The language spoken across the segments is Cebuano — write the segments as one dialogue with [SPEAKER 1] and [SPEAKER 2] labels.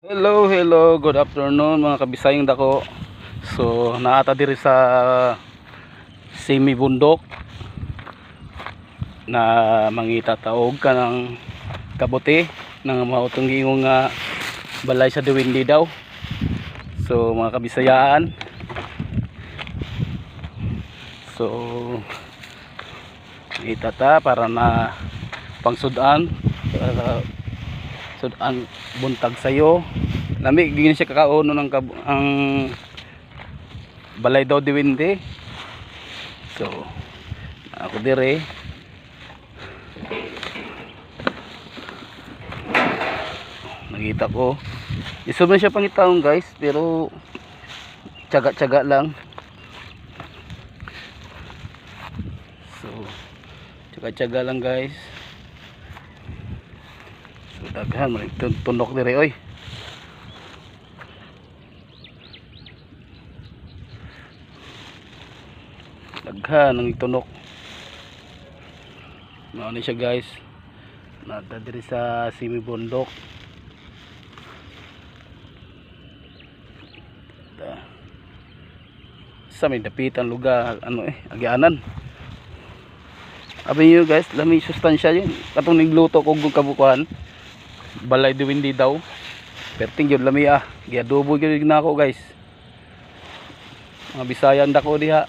[SPEAKER 1] Hello, hello, good afternoon, mga kabisayang dako. So, naata diri sa semi bundok na mangita taog ka ng kabuti ng mautong giingon nga balay sa Duwende daw. So, mga kabisayaan. So, ngita ta para na pangsudan para sudan buntag sayo. Lami gini siya kakauno ng ang balay daw Duwende. So, ako dire. Nakita ko. Iso man siya pangitaon, guys, pero tiyaga-tiyaga lang. So, tiyaga-tiyaga lang, guys. So, daghan man tunok dire oy. Daghan ang tunok. Mao ni siya, guys. Nata diri sa Simi Bundok. Ta. Sa may dapitan lugar ano eh agianan. Abi niyo, guys, lami sustansya yun. Katong nigluto kog kabukuan. Balay Duwende daw. Perting gyud lami ah. Giadobo gyud na ako, guys. Mga Bisayan dako diha.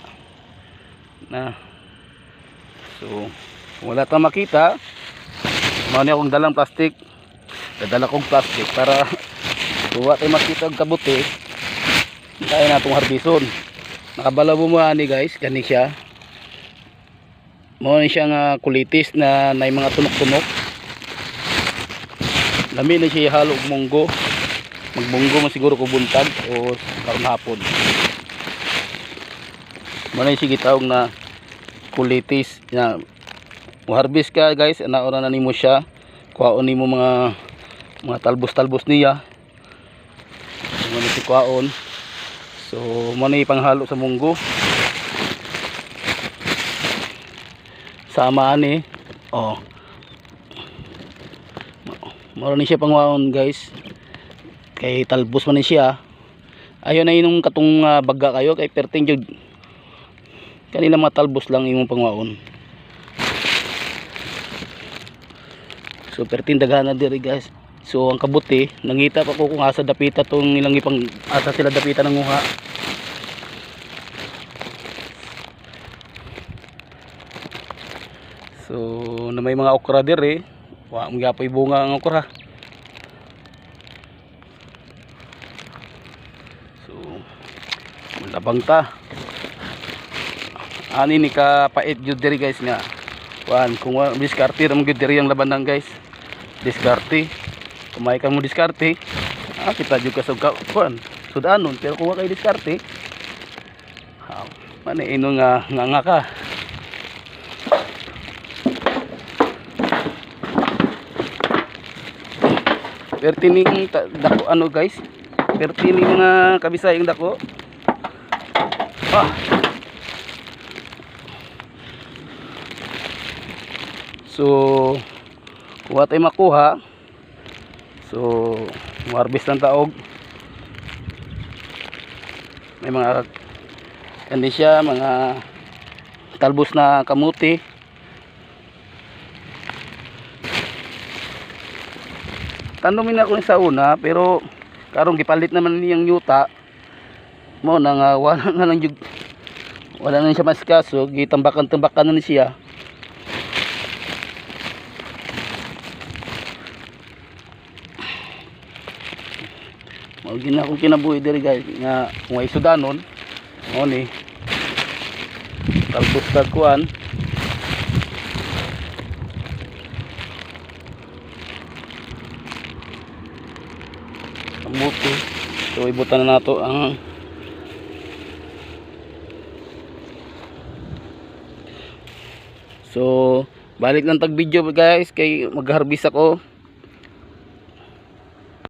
[SPEAKER 1] Na. So, kung wala tang makita, mao ni akong dalang plastic. Dadala kong plastic para kung wa tayo makita og kabuti, kaya na itong harbison. Nakabala mo ani, guys, kani siya. Mao ni siya nga kulitis na nay mga tunok-tunok. Lami na siya ihalo og munggo. Magmunggo man siguro ko buntag o karon hapon. Mao na siya gitawag na kulitis na harvest ka, guys, nauna na nimo siya, kuhaon nimo mga talbos-talbos niya. Mao na si kuhaon. So mao na ipanghalo sa munggo sama ani. Oh, mao ni siya pangwaon, guys, kay talbos man ni siya. Ayo na inong katong baga kayo kay perting jud kanila, mga talbos lang imong pangwaon. So perting daghan na diri, guys. So ang kabuti, nangita pa ko kung asa dapita tong ilang ipang asa sila dapita nanguha. So na may mga okra diri, wa man gyapoy bunga ang okra. So labang ta. Ani ni ka pait gyud diri, guys, nga kuan kung diskarte ra man gyud diri ang labanan, guys. Diskarte. Kung may ka mo diskarte, kita jud ka sa kuan sudanon, pero kung wa kay diskarte, mani ino nga nga nga ka. Pertining dako ano, guys. Pertining mga kabisayang dako. Ah. So, kung tayo makuha, so harvest ng taog. May mga kandi siya, mga talbos na kamuti. Tanumin ako sa una, pero karong gipalit naman niyang yuta. Mo na nga wala na lang jud, wala na siya maskaso, gitambakan-tambakan na ni siya. Mao gyud na akong kinabuhi diri, guys, nga kung ay sudanon mo ni talbos kag kuan. Kamuti. So ibutan na nato ang. So balik lang tag video, guys, kay mag-harvest ako.